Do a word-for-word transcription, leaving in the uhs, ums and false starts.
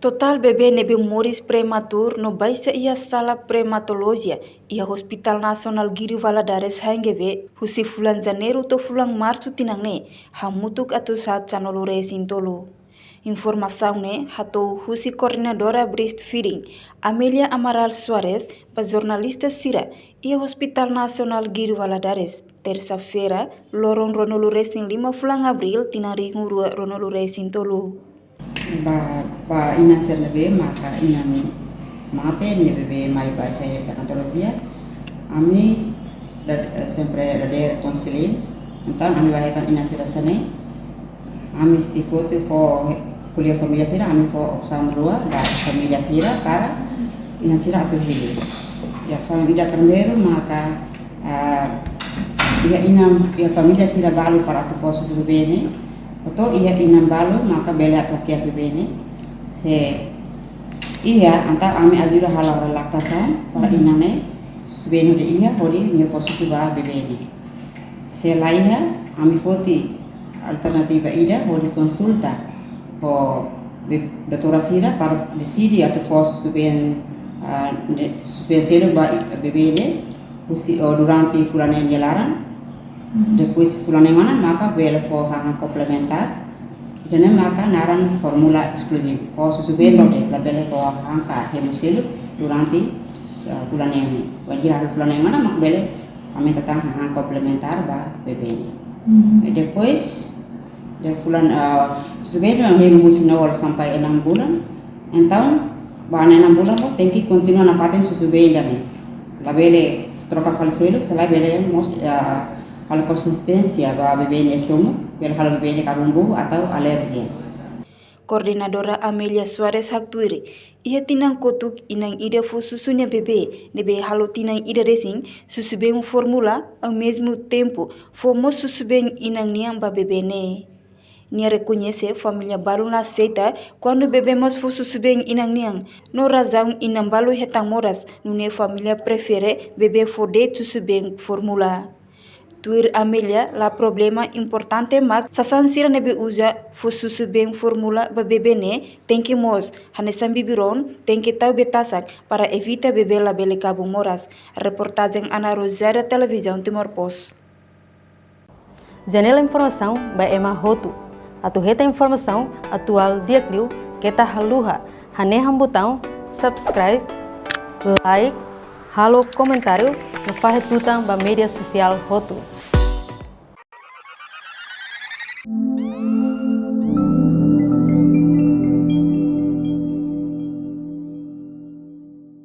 Totál bebé ne'ebé moris prematuru no baixa iha sala prematolojia iha Hospital Nasionál Guido Valadares, H N G V, husi fulan Janeiru to'o fulan Marsu tinan ne'e, hamutuk atus haat sanulu resin tolu. Informasaun ne'e hato'o husi koordenadora breastfeeding, Amelia Amaral Soares, ba jornalista sira iha Hospital Nasionál Guido Valadares, tersa-feira, loron ruanulu resin lima fulan Abríl, tinan rihun rua ruanulu resin tolu. Ba, ba inan sira ne'ebé maka inan mate nia bebé mai baixa iha neonatolojia, ami da-, sempre dadeer konselin. Entaun ami bá hetan inan sira hanesan ne'e. Ami sei foti fó ko'alia família sira, ami fó opsaun rua ba família sira para inan sira atu hili. Ya, opsaun ida primeiru maka, ah, iha inan, iha família sira balu para atu fó susu bebé ne'e, ou iha inan balu maka bele atu hakiak bebé ne'e. Se iha, entaun ami ajuda halo relaktasaun para inan ne'e susu bebé ne'e hodi iha, hodi nia fó susu ba bebé ne'e. Se la iha, ami foti alternativa ida hodi konsulta ho be-, doutora sira para deside atu fó susu been, ah, de-, susu been seluk ba bebé ne'e, husi, ou durante fulan neen nia laran. Depois fulan neen ona maka bele fó hahán komplementár. Ida-ne'e maka naran fórmula eskluzivu. Fó susu been loos de'it, labele fó hahán ka hemu seluk durante, ah, fulan neen. Wainhira fulan neen ona mak bele aumenta tan hahán komplementár ba bebé ne'e. E depois de fulan, ah, susu been ne'e hemu husi nol sampai enam bulan. Entaun ba enam bulan mós tenke kontinua nafatin susu been ida-ne'e. Labele troka fali seluk, se labele mós, ah, halo konsisténsia ba bebé nia estomagu, bele halo bebé nia kabun bobo atau alerjia. Koordenadora Amelia Soares haktuir, iha tinan kotuk inan ida fó susu nia bebé ne'ebé halo tinan ida resin, susu been fórmula, ao mesmo tempo fó mós susu been inan nian ba bebé ne'e. Nia rekoñese família balu la aseita kuandu bebé mós fó susu been inan nian, no razaun inan balu hetan moras, nune'e família prefere bebé fó de'it susu been fórmula. Tuir Amelia, la problema, importante mak sasán sira ne'ebé uza fó susu been fórmula ba bebé ne'e tenke moos, hanesan biberon, tenke tau bee tasak para evita bebé labele kabun moras. Reportajen Ana Rosada, Televizaun Timor Post. Janela informasaun ba ema hotu. Atu hetan informasaun atuál di'ak liu, keta haluha hanehan butaun subscribe, like, halo komentáriu no fahe tutan ba média sosiál hotu.